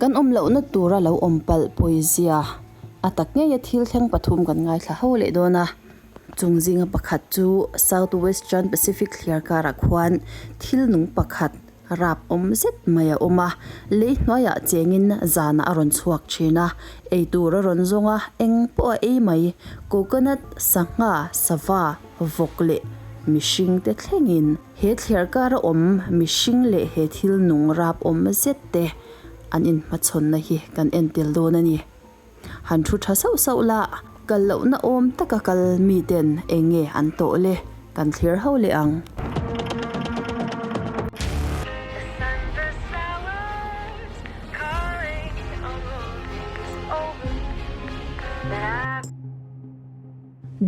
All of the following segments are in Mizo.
Kan awm lohna tura lo awm palh pawizia a tak ngeia thil thleng pathum kan ngaithla ho leh dawn a. Chung zinga pakhat chu South Western Pacific thliar karah khuan thil nung pakhat rap awm zet mai a awm a. Lei hnuaiah chengin zanah a rawn chhuak thin a, eitur a rawn zawng a, eng pawh a ei mai. Coconut, sangha, sava, vawk leh mihring te thlengin. He thliar kara awm mihring leh he thil nung rap awm zet te an inhmachhawnna hi kan en tel dawn a ni. Han thu tha sauh sauh la, kal lohna awm taka kal miten eng nge an tawh le kan thlir ho leh ang.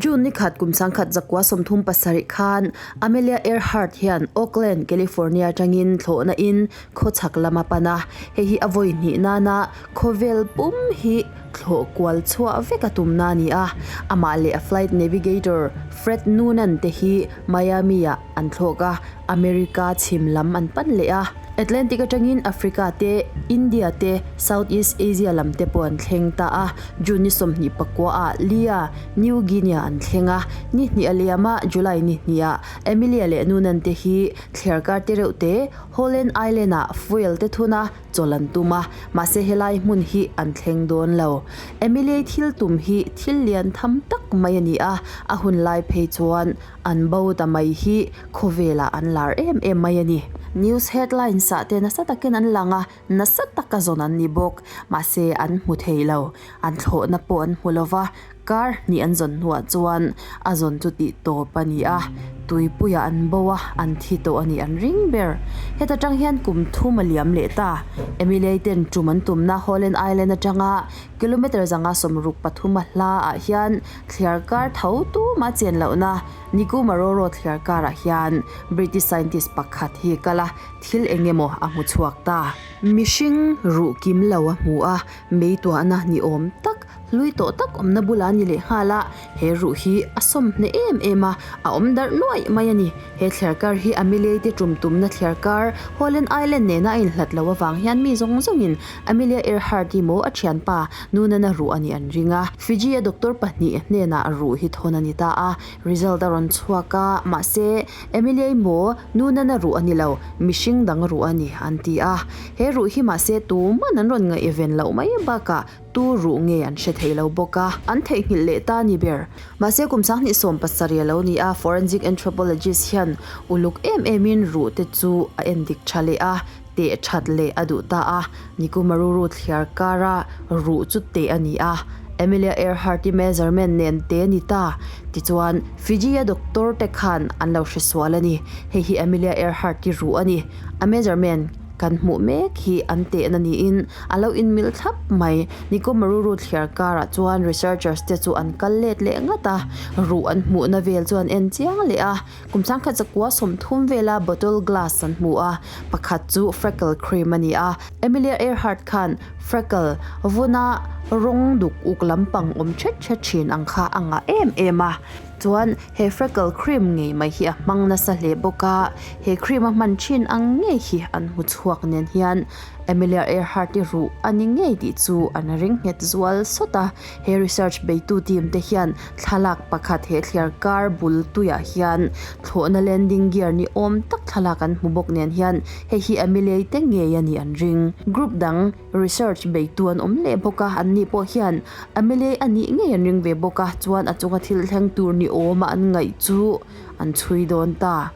June ni khat kum 1937 khan Amelia Earhart hian Oakland, California atangin thlawhna in khawchhak lam a pan a. Hei hi a vawi hnih nana khawvel pum hi thlawh kual chhuah vek a tumna a ni a. Amah leh a flight navigator Fred Noonan te hi Miami-ah an thlawk a, America chhim lam an pan leh a. Atlantic atangin Africa te, India te, South East Asia lam te pawh an thleng ta a. June ni 24 ah Lia, New Guinea an thleng a. Ni hnih a liam a, July ni hnih ah Emilia leh Noonan te hi thliarkar te reuh te Holland Island ah fuel te thun a, chawl an tum a. Mahse helai hmun hi an thleng dawn lo. Emilia thil tum hi thil lian tham tak mai a ni a, a hun lai phei chuan An bo ta mai hi khawvelah an lar em em mai a ni. News headlines ah te nasa takin an lang a, nasa taka zawn an ni bawk. Mahse an hmu thei lo. An thlawhna pawh an hmu lo va, kar hnih an zawn hnuah chuan a zawn chu tih tawp a ni a, tuipuiah an bo a, an thi tawh a nih an ring ber. Heta tang hian kum thum a liam leh ta. Emilei ten tum an tumna Holland Island atanga Kilometre 163 a hla ah hian thliar kar tho tuma chen lohna Nikumaroro thliar karah hian British scientist pakhat hi kal a, thil eng emaw a hmu chhuak ta. Mihring ruh kim lo a hmu a, mei tuahna ni awm tak, hlui tawh tak awmna bulah a ni leh nghal a, he ruh hi a sawm hneh em em a, a awm darh nuaih mai a ni. He thliar kar hi Amelia te tum tumna thliar kar Holland Island nena a inhlat loh avang hian mi zawng zawngin Amelia Earhart hi maw a thianpa Noonan-a ruh a nih an ring a. Fiji-a doctor pahnih hnenah ruh hi thawn a ni ta a, result a rawn chhuak a, mahse Amelia-i maw Noonan-a ruh a ni lo, mihring dang ruh a ni an ti a. He ruh hi mahse tuman an rawn ngaihven loh mai bakah Tu ruh nge an hre thei lo bawk a, an theihnghilh leh ta ni ber. Mahse kum 2017 a lo ni a, forensic anthropologist hian uluk em emin ruh te chu a en dik tha leh a, teh that leh a duh ta a. Nikumaruru thliar kara ruh chu teh a ni a, Amelia Earhart-i measurement nen te ni ta. Tichuan, Fiji-a doctor te khan an lo hre sual a ni. Hei hi Amelia Earhart-i ruh a ni. A measurement. Kan hmuh mek hi an tehna niin a lo inmil thlap mai. Nikomaruru thliar karah chuan researchers te chu an kal let leh ngat a, ruh an hmuhna vel chu an en chiang leh a. Kum 1930 vela bottle glass an hmu a, pakhat chu freckle cream a ni a. Amelia Earhart khan freckle vuna rawng duk uk lampang awm thet thet thin ang kha a ngah em em a. Chuan he freckle cream ngei mai hi a hmang nasa hle bawk a, he cream a hman thin ang ngei hi an hmu chhuak nen hian Amelia Earhart-i ruh a ni ngei tih chu an ring nghet zual sawt a. He research beitu team te hian thlalak pakhat he thliar kar bul tuiah hian thlawhna landing gear ni awm tak thlalak an hmu bawk nen hian hei hi Amelia-i te ngei a nih an ring. Group dang Research beitu an awm leh bawk a, anni pawh hian Amelie a nih ngei an ring ve bawk a, chuan a chunga thil thleng tur ni awma an ngaih chu an chhui dawn ta.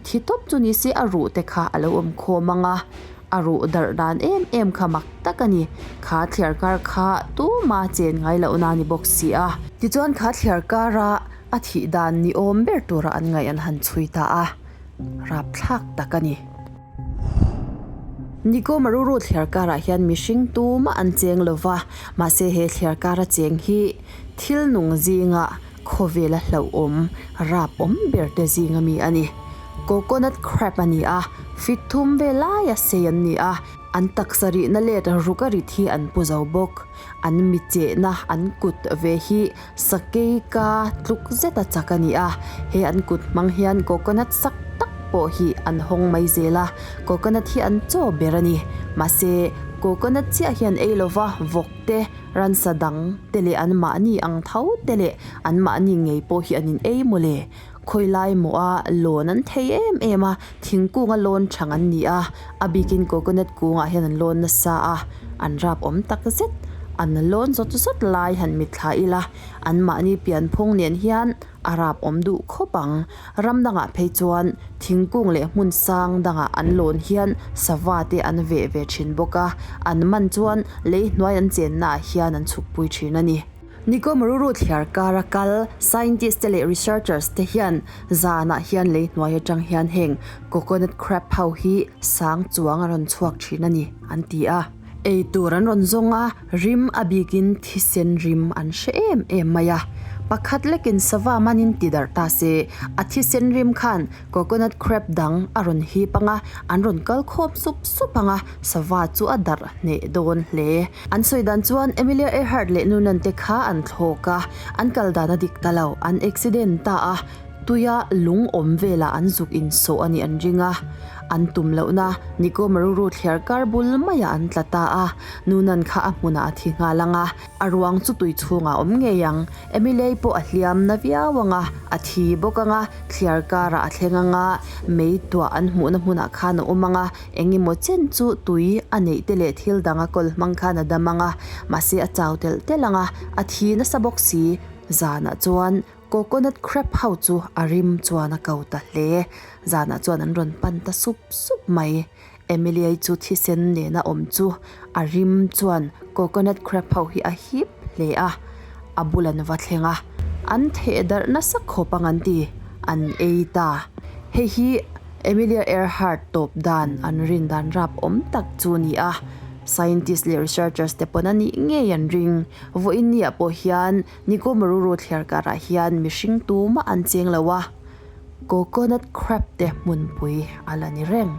Thi tawp chu ni se a ruh te kha a lo awm khawm ang a, a ruh darh dan em em kha mak tak a ni. Kha thliar kar kha tuma chen ngai lohna a ni bawk si a. Tichuan kha thliar kara a thih dan ni awm ber tura an ngaih an han chhui ta a, rapthlak tak a ni. Niko Maruru thliar karah hian mihring tumah an cheng lo va, mahse he thliar kara cheng hi thil nung zinga khawvela hlauhawm rap awm ber te zinga mi a ni. Coconut crab a ni a, fit thum vel laia sei an ni a, an taksa rihna let ruk a rit hi an pu zo bawk. An mi chehna an kut ve hi Sakei ka tluk zet a chak a ni a, he an kut hmang hian coconut sak tak pawh hi an hawng mai zel a, coconut hi an chaw ber a ni. Mahse, Coconut chiah hian ei lova vawk te, ransa dang te leh an mahni ang tho te leh an mahni ngei pawh hi an in ei mawle. Khawi lai maw a lawn an thei em em a, thingkung a lawn thang an ni a, a bikin coconut kungah hian an lawn nasa a, an rap awm tak zet. An lawn zawt zawt lai han mitthla ila, an mahni pianphung nen hian a rap awm duh khawp ang. Ram dangah phei chuan thingkung leh hmun sang dangah an lawn hian sava te an veh ve thin bawk a, an man chuan lei hnuai an chennaah hian an chhukpui thin a ni. Nikum ruru thliar kara kal scientist te leh researchers te hian zanah hian lei hnuai atang hian heng coconut crab ho hi sang chuang a rawn chhuak thin a ni an ti a. Ei tur an rawn zawng a, rim a bikin thisen rim an hre em em mai a. Pakhat lekin sava manin ti darh ta se, a thisen rim khan coconut crab dang a rawn hip ang a, an rawn kal khawm sup sup ang a, sava chu a darh hneh dawn hle. An sawi dan chuan Amelia Earhart leh Noonan te kha an thlawk a, an kal dan a dik ta lo, an accident ta a, tuia lung awm velah an zuk insawh a nih an ring a, an tum lohna Nico Maruru thliar kar bul maiah an tla ta a, Noonan kha a hmunah a thi nghal ang a, a ruang chu tui chhungah a awm ngei ang, Emily pawh a hliam na viau ang a, a thi bawk ang a, thliar karah a thleng ang a, mei tuah an hmuhna hmunah khan a awm ang a, Eng emaw chen chu tui a neih te leh thil dang a kawl hmang khan a dam ang a, mahse a chau telh telh ang a, a thi nasa bawk si. Zanah chuan coconut crab ho chu a rim chuan a ko ta hle. Zanah chuan an rawn pan ta sup sup mai. Emily-i chu thisen nena awm chu a rim chuan coconut crab ho hi a hip hle a, a bul an va thleng a, an theh darh nasa khawp ang an ti, an ei ta. Hei hi Amelia Earhart tawp dan an rin dan rap awm tak chu a ni a, scientist leh researchers te pawn a nih ngei an ring. Vawiin ni ah pawh hian Nikomaruru thliar karah hian mihring tumah an cheng lo a, coconut crab te hmunpui a la ni reng.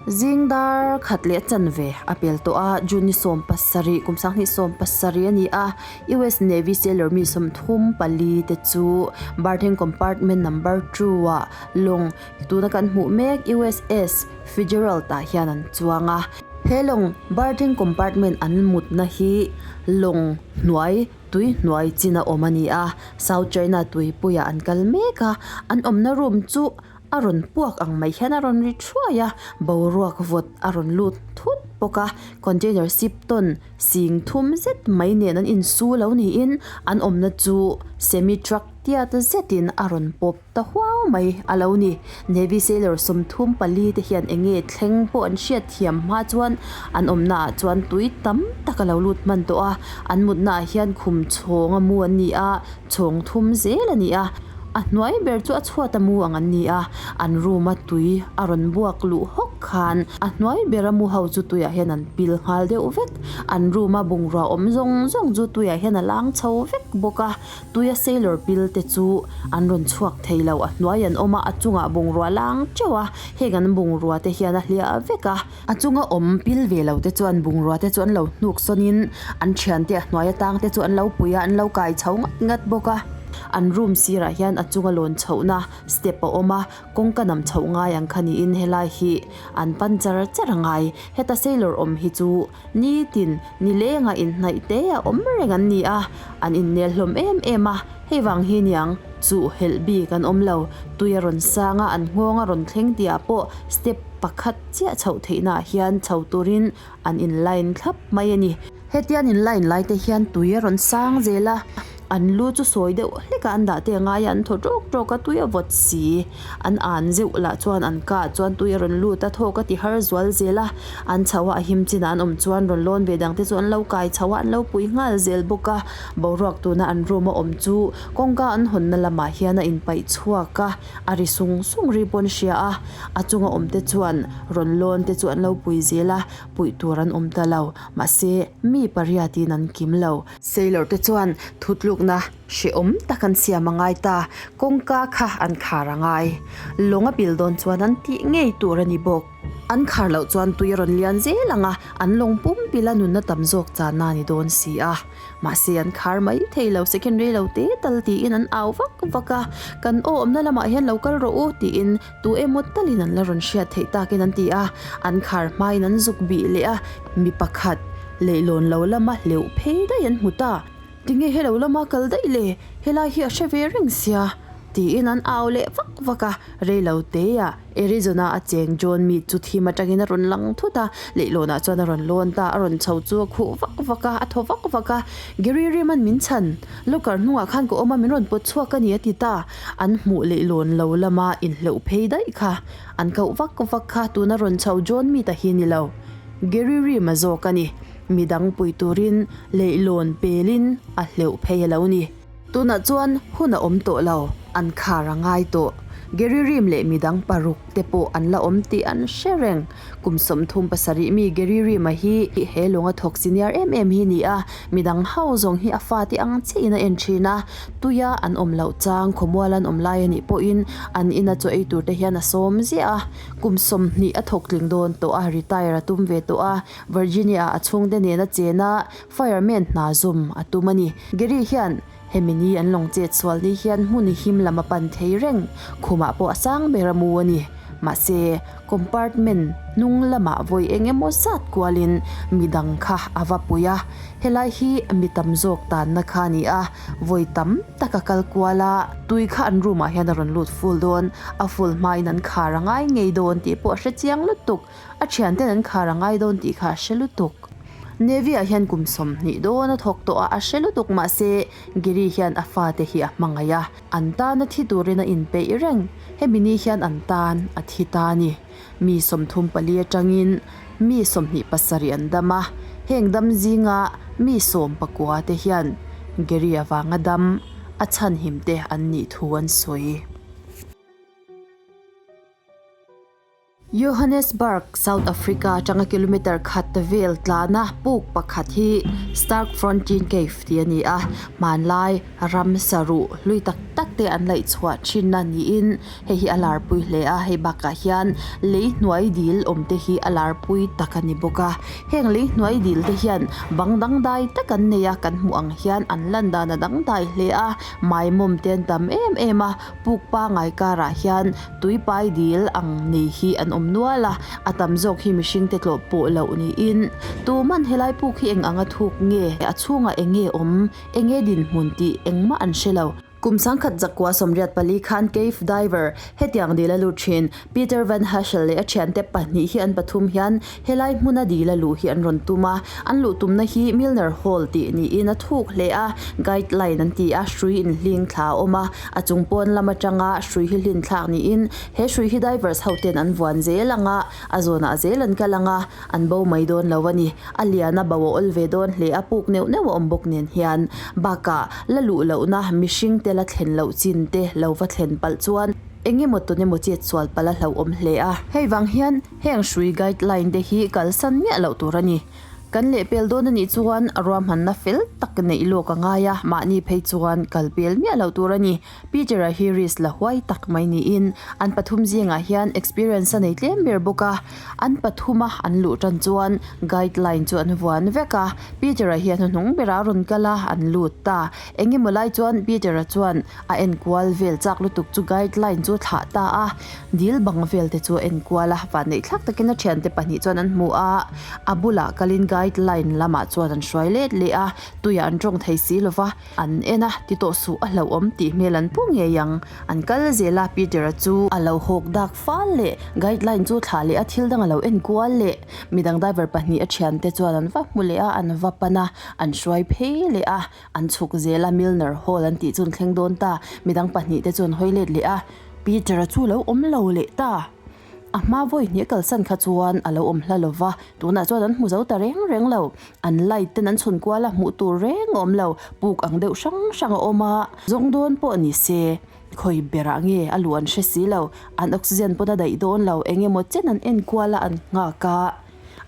Zing dar khat leh a chanve a pel tawh a, June ni 17, kum 2017 a ni a, US Navy sailor mi 34 te chu berthing compartment number two ah lawng tuna kan hmuh mek USS Fitzgerald ah hian an chuang a. He lawng berthing compartment an mutna hi lawng hnuai tui hnuai chin a awm a ni a, South China tuipuiah an kal mek a, an awmna room chu A rawn puak ang mai hian a rawn ri thuai a, boruak vawt a rawn lut thut bawk a, container ship tawn sing thum zet mai nen an insu lo niin an awmna chu semi truck tiat zetin a rawn pawp ta huau mai a lo ni. Navy sailor 34 te hian eng nge thleng pawh an hriat thiam hma chuan an awmna ah chuan tui tam tak a lo lut hman tawh a, an mutna ah hian khum chhawng a mu an ni a, chhawng thum zel a ni a. A hnuai ber chu a chhuat a mu ang an ni a, an room a tui a rawn buak luh hawk khan a hnuai bera mu ho chu tuiah hian an pil nghal deuh vek. An room a bungrua awm zawng zawng chu tuiah hian a lang chho vek bawk a, tuia sailor pil te chu an rawn chhuak thei lo, a hnuai an awm a, a chungah bungrua lang teuh a, heng an bungrua te hian a hliah vek a. A chunga awm pil ve lo te chuan bungrua te chu an lo hnuk sawnin an thiante a hnuai atang te chu an lo pui a, an lo kai chho ngat ngat bawk a. An room sirah hian a chunga lawn chhohna step a awm a, kawngka nam chhoh ngai ang kha niin helai hi an pan char char a ngai. Heta sailor awm hi chu nitin nilenga inhnaih te a awm reng an ni a, an innel hlawm em em a, hei vang hi niang chuh helh bik an awm lo. Tui a rawn sang a, an nghawng a rawn thleng tihah pawh step pakhat chiah chhoh theihnaah hian chho turin an in line thlap mai a ni. Hetia an in line lai te hian tui a rawn sang zel a, an lu chu sawi deuh hlek a an dah te a ngai a, an thaw tawk tawk a, tui a vawt si. An an zeuh lah chuan an kah chuan tui a rawn lut a, thawk a ti har zual zel a, an chho a, a him chinah an awm chuan rawn lawn ve dang te chu an lo kai chho a, an lo pui nghal zel bawk a. Boruak tuna an room a awm chu kawngka an hawnna lamah hian a inpaih chhuak a, a ri sung sung ri pawn hria a, a chunga awm te chuan rawn lawn te chu an lo pui zel a, puih tur an awm ta lo, mahse mi pariatin an kim lo. Sailor te chuan thutlukna. tlukna hrehawm tak an siam a ngai ta. Kawngka kha an khar a ngai. Lawng a pil dawn chuan an tih ngei tur a ni bawk. An khar loh chuan tui a rawn lian zel ang a, an lawng pum pila nunna tam zawk channa a ni dawn si a. Mahse an khar mai thei lo, second rei lo te tal tiin an au vak vak a, Kan aw awmna lamah hian lo kal rawh u tiin tu emaw talin an la rawn hriat theih takin an ti a, an khar hmain an zuk bih leh a, mi pakhat leihlawn lo lama hleuh phei daih an hmu ta. Tinge helo lama kal daih le, helai hi a hre ve reng sia tiin an au leh vak vak a, rei lo teah Arizona a cheng John Mead chu thim atangin a rawn lang thut a, leihlawnah chuan a rawn lawn ta, a rawn chho chu a khuh vak vak a, a thaw vak vak a, Gary Rim-a'n min chhan, locker hnungah khan ka awm a, min rawn pawt chhuak a ni a ti ta, an hmuh leihlawn lo lama inhleuh phei daih kha, an koh vak vak kha tuna rawn chho John Mead-a hi ni lo, Gary Rim-a zawk a ni, midang pui turin leihlawn pelin a hleuh phei a lo ni. Tunah chuan hun a awm tawh lo, an khar a ngai tawh. Gary Rim leh midang paruk te pawh an la awm tih an hre reng. Kum 37 mi Gary Rim-a hi he lawng a thawk senior em em hi ni a, midang ho zawng hi a fate ang chiahin a en thin a, tuia an awm loh chang khawmual an awm lai a nih pawhin an ina chaw ei tur te hian a sawm ziah a. Kum 20 a thawk tling dawn tawh a, retire a tum ve tawh a, Virginia-a a chhungte nena chen a, Fireman hna zawm a tum a ni. Gary hian hemi ni an lawng chet sual ni hian hmun him lam a pan thei reng. Khumah pawh a sang ber a mu a ni. Mahse, compartment hnung lamah vawi eng emaw zat kualin midang kha a va pui a. Helai hi mi tam zawk tanna kha a ni a, vawi tam tak a kal kual a. Tui kha an room ah hian a rawn lut full dawn, a full hmain an khar a ngai ngei dawn tih pawh a hre chiang lutuk. A thianten an khar a ngai dawn tih kha a hre lutuk. Navy-ah hian kum 20 dawn a thawk tawh a, a hre lutuk mahse Gary hian a fate hi a hmangaih a, an tan a thi turin a inpeih reng. Hemi ni hian an tan a thi ta a ni. Mi 34 atangin mi 27 an dam a, heng dam zinga mi 19 te hian Gary avanga dam a chhanhim te an nih thu an sawi. Johannesburg, South Africa atanga kilometre khat vel tlana puk pakhat hi Sterkfontein Cave tih a ni a, hmanlai ram saruh hlui tak tak te an laih chhuah thinna niin hei hi a larpui hle a, hei bakah hian lei hnuai dil awm te hi a larpui tak a ni bawk a, heng lei hnuai dil te hian bang dangdai tak an nei a, kan hmuh ang hian an lan dan a dangdai hle a, maimawm te an tam em em a, puk pangai karah hian Tuipai dil ang nei hi an awm nual a, a tam zawk hi mihringte tlawh pawh loh niin tuman helai puk hi eng anga thuk nge, a chhungah eng nge awm, eng nge dinhmun tih engmah an hre lo. Kum 1984 khan cave diver hetiang dil a lut thin. Peter Van Hassel leh a thiante pahnih hi an pathum hian helai hmuna dil a luh hi an rawn tum a, an luh tumna hi Milner Hall tih niin a thuk hle a, guide line an ti a, hrui inhling thla a awm a. A chung pawn lam atanga hrui hi hlin thlak niin he hrui hi divers ho ten an vuan zel ang a, a zawnah zel an kal ang a, an bo mai dawn lo a ni. A lian a bo a awl ve dawn hle a, puk neuh neuh a awm bawk nen hian. Bakah, la luh lohna mihring te la thlen loh chin te lo va thlen palh chuan eng emaw tawn emaw chet sual palh a hlauhawm hle a. Hei vang hian heng hrui guideline te hi kalsan miah loh tur a ni. Kan lehpel dawn a nih chuan ruahmanna fel tak neih lawk a ngai a, mahni phei chuan kal pel miah loh tur a ni. Peter-a hi risk la huai tak mai niin an pathum zingah hian experience a nei tlem ber bawk a, an pathuma an luh tan chuan guide line chu an vuan vek a, Peter-a hi a hnuhnung berah a rawn kal a, an lut ta. Eng emaw lai chuan Peter-a chuan a enkual vel chak lutuk chu guide line chu a thlah ta a, Dil bang vel te chu a enkual a, vanneih thlak takin a thiante pahnih chuan an hmu a, a bulah kalin guide line lamah chuan an hruai let leh a, tuiah an tawng thei si lova, an en a, ti tawh suh a hlauhawm tih hmel an pu ngei ang, an kal zel a, Peter-a chu a lo hawk dak fal leh guide line chu thlah leh a thil dang a lo enkual leh, midang diver pahnih a thiante chuan an va hmu leh a, an va pan a, an hruai phei leh a, an chhuk zel a, Milner Hall an tih chu an thleng dawn ta, midang pahnih te chu an hawi let leh a. Peter-a chu lo awm lo leh ta. A hma vawi hnih a kalsan kha chuan a lo awm hla lo va, tunah chuan an hmu zo ta reng reng lo. An light ten an chhun kual a, hmuh tur reng a awm lo. Puk ang deuh hrang hrang a awm a, zawng dawn pawh ni se, khawi berah nge a luh an hre si lo. An oxygen pawn a daih dawn lo, eng emaw chen an en kual a, an nghak a.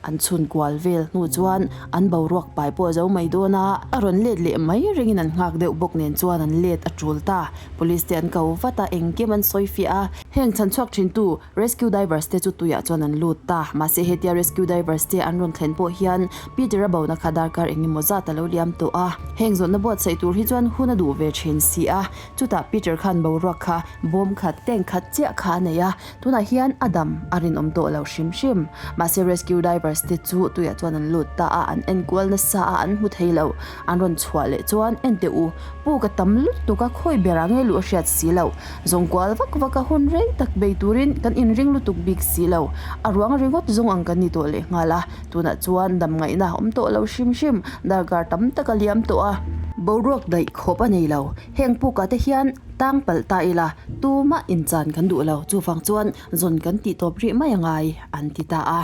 An chhun kual vel hnu chuan an boruak pai pawh a zo mai dawn a, a rawn let leh mai ringin an nghak deuh bawk nen chuan an let a tul ta. Police te an ko vat a, engkim an sawi fiah a. Heng chhan chhuak thintu Rescue divers te chu tuiah chuan an lut ta. Mahse hetia rescue divers te an rawn thlen pawh hian Peter-a bona kha darkar eng emaw zat a lo liam tawh a. Heng zawhna buatsaih tur hi chuan hun a duh ve thin si a. Chutah Peter khan boruak kha bawm khat tank khat chiah kha a nei a, tunah hian a dam a rinawm tawh lo hrim hrim. Mahse rescue divers te chu tuiah chuan an lut ta a, an enkual nasa a, an hmu thei lo. An rawn chhuah leh chuan en teh u, puk a tam lutuk a, khawi berah nge luh a hriat si loh. Zawng kual vak vak a hun rei tak bei turin kan inring lutuk bik si lo. A ruang ringawt zawng ang kan ni tawh leh nghal a, tunah chuan dam ngaihna a awm tawh lo hrim hrim, darkar tam tak a liam tawh a. Boruak daih khawp a nei lo, heng pukah te hian tang palh ta ila tumah inchan kan duh lo, chuvang chuan zawn kan tih tawp rih mai a ngai, an ti ta a.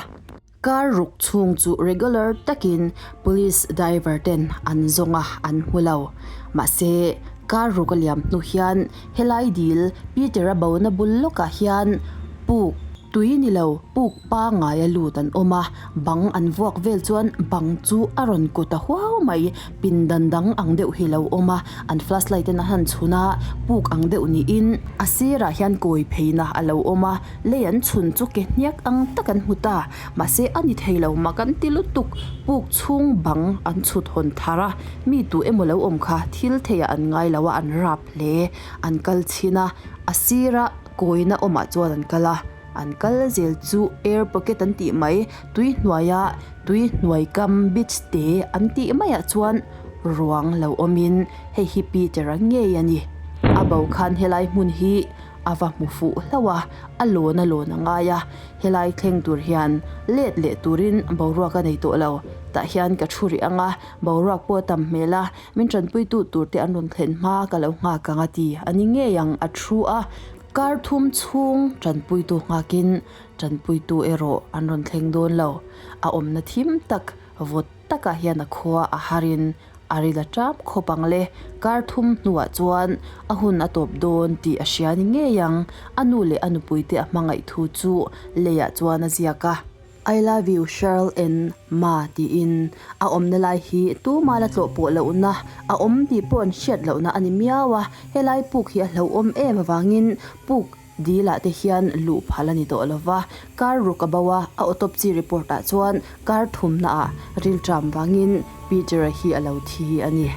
Car ruk chhung chu regular takin police driver ten an zawng a, an hmu lo. Mahse, car ruk a liam hnu hian helai dil Peter-a bona bul lawkah hian puk tui ni lo puk pangngai a lut an awm a, bang an vuak vel chuan bang chu a rawn kut a huau mai. Pindan dang ang deuh hi lo awm a, an flashlight ten a han chhun a, puk ang deuh niin a sirah hian kawi pheina a lo awm a. Lei an chhun chu ke hniak ang tak an hmu ta, mahse a ni thei lo mak an ti lutuk, puk chhung bang an chhut hawn thar a, mi tu emaw lo awm kha thil theiah an ngai lo a, an rap hle, an kal chhin a, a sira kawina awmah chuan an kal a, an kal zel chu air pocket an tih mai, tui hnuaia tui hnuai kam beach te an tih maiah chuan ruang lo awmin hei hi Peter-a ngei a ni, a bo khan helai hmun hi. A va hmu fuh hlauh a, a lawn a lawn a ngai a, helai thleng tur hian let leh turin boruak a nei tawh lo. Tah hian ka thu rih ang a, boruak pawh a tam hmel a, min tanpuitu tur te an rawn thlen hma ka lo nghak ang a ti a ni ngei ang a thu a. Kar thum chhung tanpuitu nghakin tanpuitu erawh an rawn thleng dawn lo. A awmna thim tak vawt takah hian a khua a harin A ril a tap khawp ang le, kar thum hnuah chuan a hun a tawp dawn tih a hria ni ngei ang, a nu leh a nupui te a hmangaih thu chu leiah chuan a ziak a. I love you Shirl and Ma tiin a awmna lai hi tuma la tlawh pawh lohna a awm tih pawh an hriat lohna a ni miau a, helai puk hi a hlauhawm em avangin puk Dil ah te hian luh phal a ni tawh lo va, kar ruk a bo a, a autopsy report ah chuan kar thumna ah rilṭam vangin Peter-a hi a lo thi a ni.